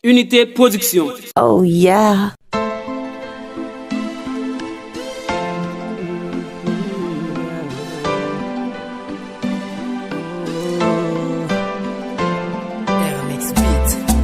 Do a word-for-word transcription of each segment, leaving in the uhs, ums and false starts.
Unité Production. Oh yeah.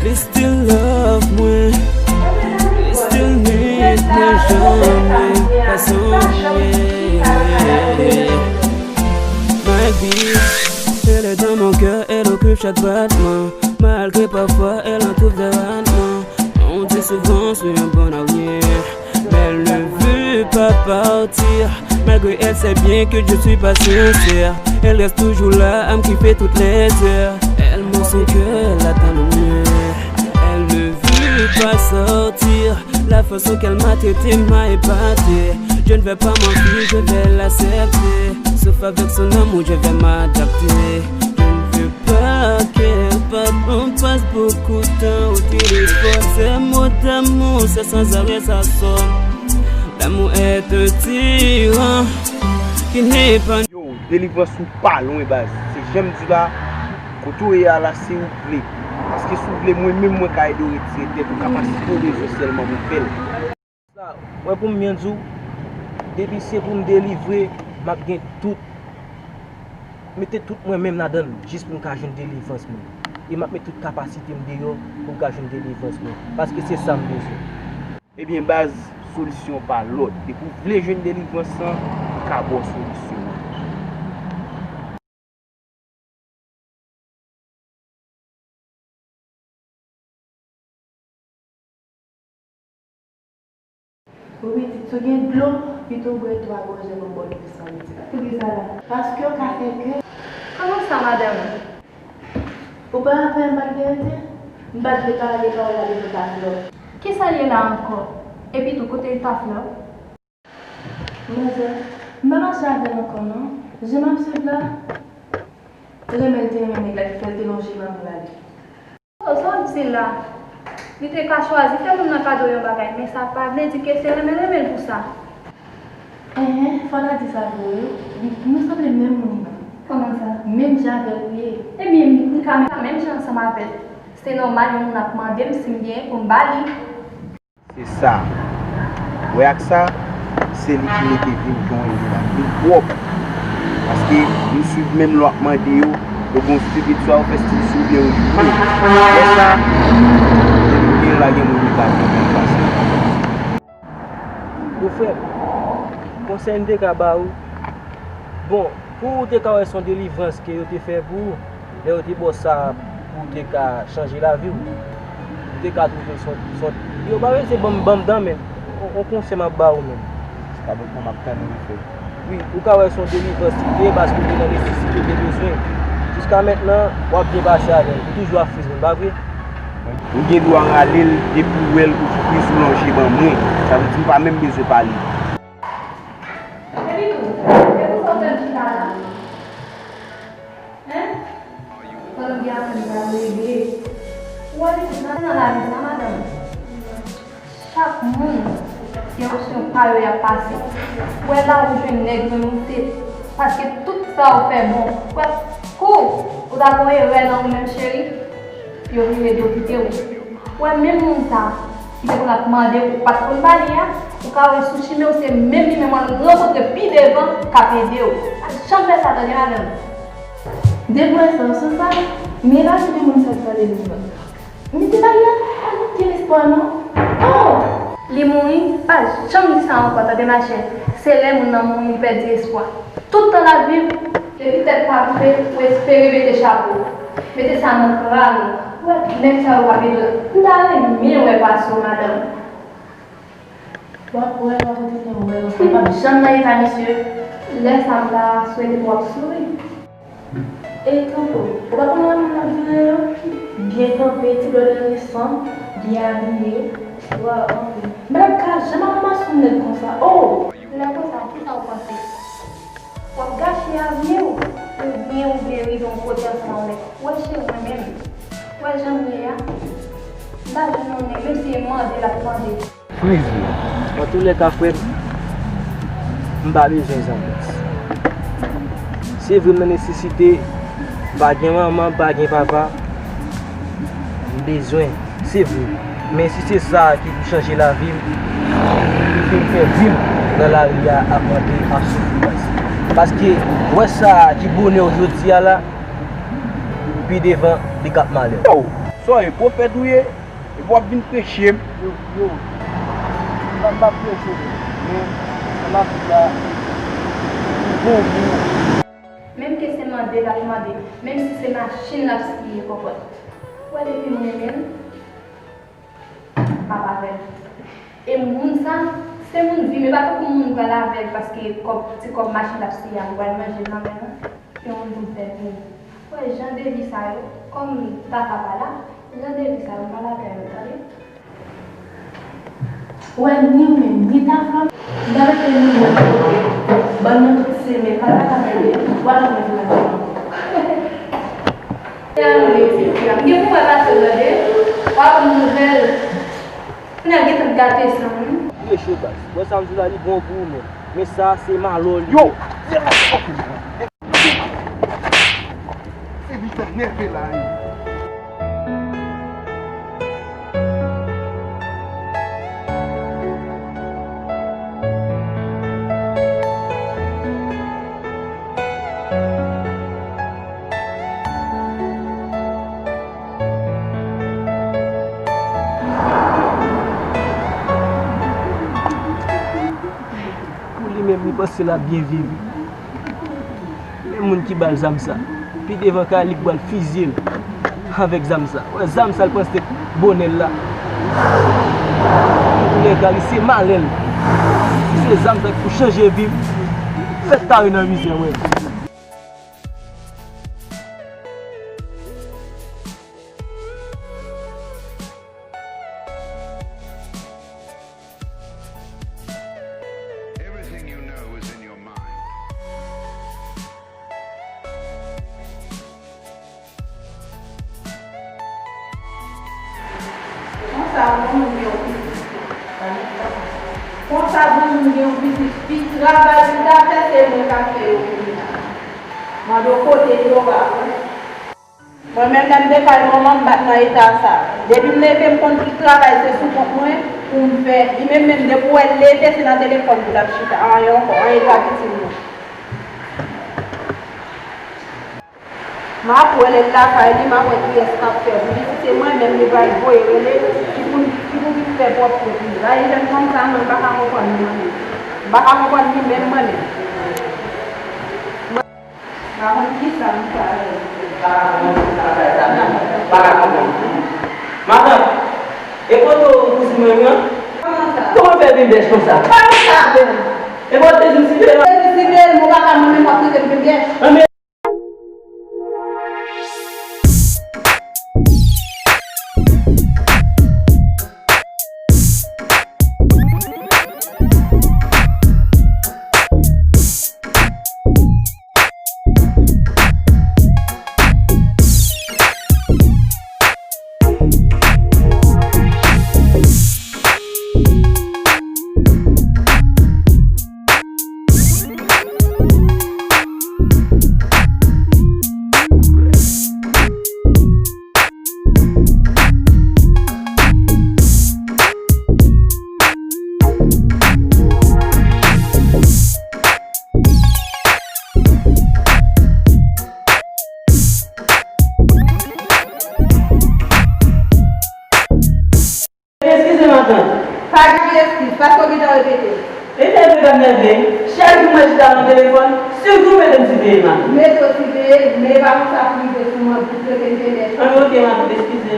Li still love mwen. Li still need mwen, janm fason, yeah. My bitch, elle est dans mon cœur, elle occupe chaque battement. Malgré parfois elle en trouve des ratements. On dit souvent c'est un bon avenir, mais elle ne veut pas partir. Malgré elle sait bien que je suis pas sincère. Elle reste toujours là à me kiffer toutes les heures. Elle montre son cœur, elle attend le mur. Elle ne veut pas sortir. La façon qu'elle m'a traité m'a épaté. Je ne vais pas mentir, je vais l'accepter. Sauf avec son amour, je vais m'adapter. Je ne veux pas qu'elle parte, on passe beaucoup de temps au téléphone. Ces mots d'amour, c'est sans arrêt, ça sonne. L'amour est un tyran qui n'est pas Yo, delivrans ou pa lwen, baz. Se jan m di la, kote w ye a la, se ou k vle. Paske si w vle, mwen menm, mwen ka ede w retire tèt ou, kapasite w bezwen sèlman pou w fè l. Sa, wè, pou m byen di w, depi se pou m delivre, m ap gen tout, mete tout mwen menm ladan l, jis pou m ka jwenn delivrans mwen. E m ap met tout kapasite m deyò pou m ka jwenn delivrans mwen. Paske se sa m bezwen. Ebyen, baz, solisyon pa lòt. Depi w vle jwenn delivrans lan, m ka ba w solisyon an. Wi, pitit, si w gen dlo, pito w bwè twa gòje ban m ba w dlo san, pitit. Poukisa la? Paske w ka fè kè. Kòman sa, madanm? Ou pa rapele m pa t gen rete? M pa t vle pale de pawòl la devan ta flè w. Kisa l ye la ankò? Epi tou, kote ta flè w? Manzè, m pa mache avè l ankò non. Jan m ap swiv la, renmen l te renmen nèg la ki fè l te lonje men l ale. Oh, sa w ap di la? Li te ka chwazi fè moun nan kado yon bagay, men sa pa vle di ke se renmen l renmen l pou sa. Enhen, fò ta di sa vre wi. Nou sanble menm moun nan. Kòman sa? Menm jan avè l ou ye. Ebyen, m ka menm jan ansanm avè l. Se nòmal yon moun ap mande m si m genyen pou m ba li. Se sa. Wè ak sa, se li ki mete vi m jan w ye la. Vin pwòp. Paske nou swiv menm lè w ap mande yo, yo gon stil, swa yo fè stil sou ou byen yo jwe. Lè sa, depi w gen la, gen moun ki ka konprann pase. Yo frè m, konsèy m te ka ba ou, bon, pou ou te ka wè se yon delivrans ke yo te fè pou ou, lè yo te ba w sa pou w te ka chanje lavi w, ou te ka twouve l se yon, se yon, yo pa bezwen ban m, ban m dan, men yon, yon konsèy m ap ba ou menm. Sa donk mwen m ap tann ou frè. Wi, ou ka wè se yon delivrans li te ye paske ou te nan nesesite, ou te bezwen. Jiska mentnan, w ap byen pase avè l. Ou toujou ap friz mwen, pa vre? Ou gen dwa rale l, depi w wè l, ou friz, ou lonje ban mwen. Sa vle di m pa menm bezwen pale. Epi tou, e pou sa w fè m chita la? Hein? Pandan m gen afè m pral regle. Ou wè pitit, nan, nan lavi sa, madanm. Chak moun gen opsyon pa yo y ap pase. Ou wè la ou jwenn nèg yo, nou se paske tout sa ou fè bon. Ou wè kou ou ta gon erè nan ou menm cheri, yo vire do kite w. Ou wè menm moun sa ki te konn ap mande w, ou pa t konn ba li a, ou ka wè sou chimen w se menm li menm w al rankontre pi devan k ap ede w. Pa janm fè sa tande madanm. Depi w wè sa, w sou sa, men pa gen moun sa k pale li non. Mete bagay la, pa gen espwa non. Oh! Li mouri, pa janm di sa ankò, tande machè. Se lè moun nan mouri, li pèdi espwa. Tout tan l ap viv, depi tèt pa koupe, ou espere mete chapo. Mete sa nan kran nou. Ou wè, nèg sa yo pa vle dwe. M ta renmen wè pase w, madanm. W ap wè, w ap rete nan wè l ankò. L p ap janm nan eta misye. Lè sa m ta swete pou w ap souri. E kanpe w. Ou pa konn lè moun ap vire yo? Byen kanpe, ti dlo nan desann, byen abiye. Wa, anfen. M pa t ap ka janm ap ranmase yon nèg konsa. Oh! Lè konsa, kisa w panse? W ap gache avni w, oubyen ou vle rive yon kote ansanm avèk? Wè cheri mwen menm, wè jan m ye a, m pa jwenn yon nèg, menm si e mande l ap mande. Friz mwen. Antoulèka, frè m, m pa bezwen zanmi. Se vre m nan nesesite, m pa gen manman, m pa gen papa, m bezwen Se vre, men si se sa ki pou chanje lavi m, ki fin fè vi m nan lari a ap antre, ap soufri baz. Paske, wè sa ki bonè w jodi a la, pi devan, li k ap malè w. Yo, sa w ye, pwofèt ou ye? Epi w ap vin preche m? Yo, yo, m pa, m pa preche w, men, sa m ap di la, li bon pou ou. Menm ke se mande l ap mande, menm si se machin l ap siye, konprann. Ou wè depi m renmen l, m ap avè l. E moun sa, se moun vi m, e pa tankou moun m pral avè l paske kòb, ti kòb machin l ap siye a, m pral manje l nan men l, non. Se moun pou m fè vi m. Ou wè jan de vi sa yo, kòm tata pa la, jan de vi sa yo, m pa lakay mwen, tande. Ou wè ni ou menm, ni ta fanm, m ta mete nou mwen kote, bann nan tout se men, pa ta ka tande, w a tou mete nan fanm. Te annuiye ti fi a. M gen pou mwen pase w tande, w a konn nouvèl. Kounya gentan gate san m. Li cho baz. Wè sa m di w la, li bon pou ou menm. Men sa se malè w li ye. Yo! Se li k ta nève la wi. Pou li menm, li panse l ap byen viv. Men moun ki ba l zam sa, pi devan kay li k pral fizye l avèk zam sa. Wè zam sa l panse bonè l la. Antoulèka, li se malè l. Si se zam sa ki pou chanje vi m, fèt ta yo nan mizè, wè. Everything you know is in your mind. Konsa, bon moun gen yon pitit. Konsa, bon moun gen yon pitit. Pi travay li ta fè, se mwen k ap fè yo kounye a. Mande w kote li, yo pa wè. Mwen menm, lè m te kay manman m, m pa t nan eta sa. Depi m leve, m konn tout travay se sou kont mwen pou m fè. Li menm menm, depi w wè l leve, se nan telefòn pou l ap chita. Anyen ankò, anyen l pa itil mwen. M ap wè lè l lakay li, m ap wè kiyès k ap fè pou li. Si se mwen menm, li pral voye rele, ki pou, ki pou vin fè pwòp kont li. Bagay jèn fanm sa, mwen, m pa ka konprann li, mwen menm. M pa ka konprann li menm, mwen menm. Pa konn kisa m fè avè l. Pa ka konprann kisa m fè avè l. Pa ka konprann. Matant, e kote w kouzin mwen an? Kòman sa? Kòman w fè vin bèch konsa? Kòman sa, bèch? E kote w te di m sive l? Te di sive l, mwen pa ka mwen menm w ap trete m de bèch. Anben. Eskize, matant. Pa gen eskiz, paske w gentan repete. E nève k ap nève m. Chak jou mwen chita nan telefòn, sitou mete m siveye, matant. Mete w siveye, men e pa konsa pou rive sou mwen, pou trete m de bèch. Anben, oke, matant, eskize.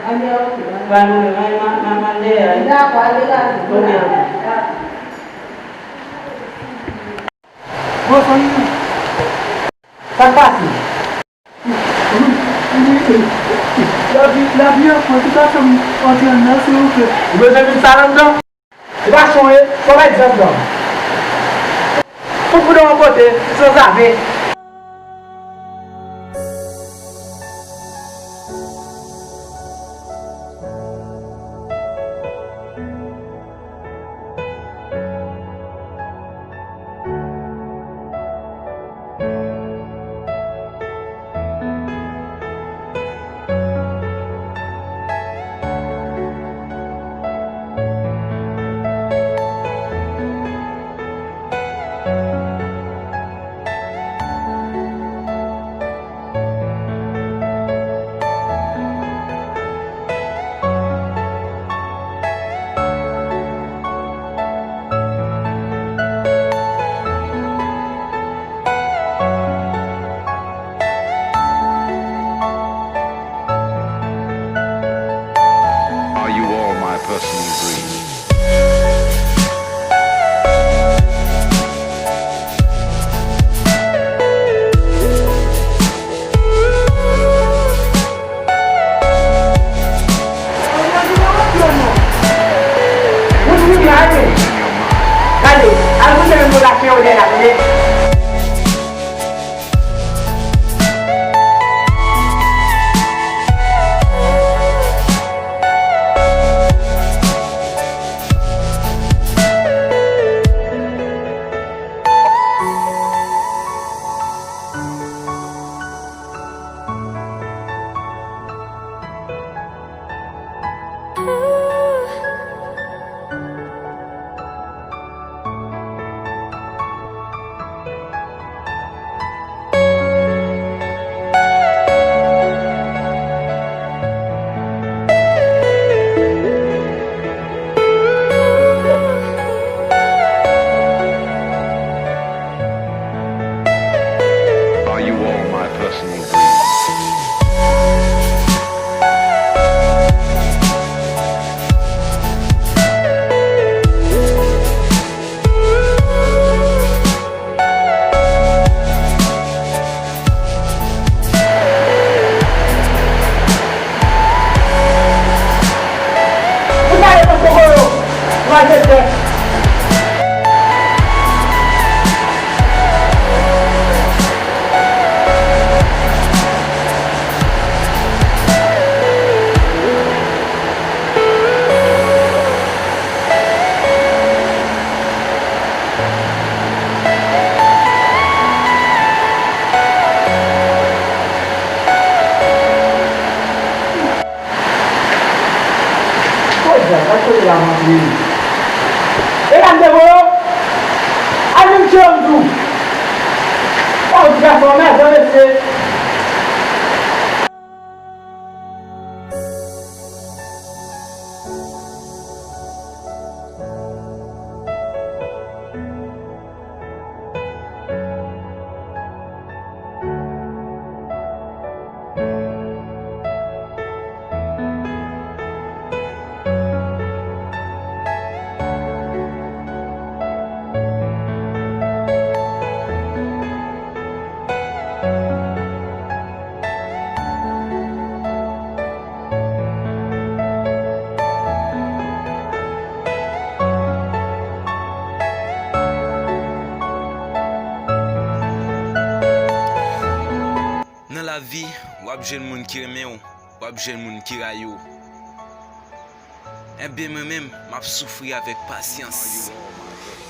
Anben, oke. Pa gen pwoblèm, anben, m a, m a, m a al dèyè a. Dakò, ale lavi. Oke, matant. Dakò. Bon, fanmi an. Sa k pase? Lavi, lavi an pran tout afè m antre anndan, silvouplè. Ou bezwen vin sal anndan? Se pa chan w ye, fò w bay egzanp la. Fout bouda w yon kote, sanzave. Gade, al manje menm pwodakte yo dèyè la, tande? Are you all my personal dreams? Ou pa reponn poko yo, malfektè. Kote sa, sa kote la, m antre? E la m te voye w? Al vin tcheke m tou. Sa w di gason an, men, jan mesye. Nan lavi, w ap jwenn moun ki renmen w, w ap jwenn moun ki rayi w. Ebyen, mwen menm, m ap soufri avèk pasyans.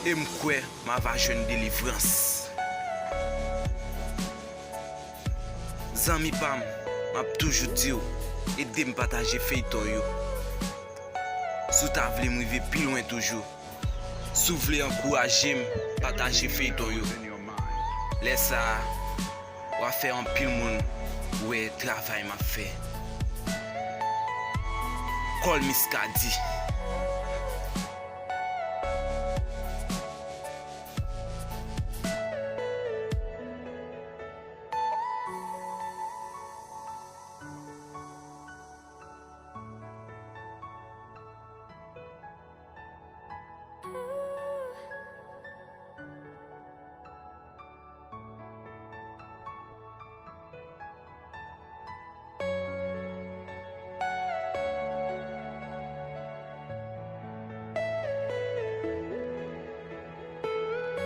E m kwè m ava jwenn delivrans. Zanmi pa m, m ap toujou di w, ede m pataje feyton yo. Si w ta vle m rive pi lwen toujou, si w vle ankouraje m, pataje feyton yo. Lè sa a, w a fè anpil moun wè travay m ap fè. Call Miskady.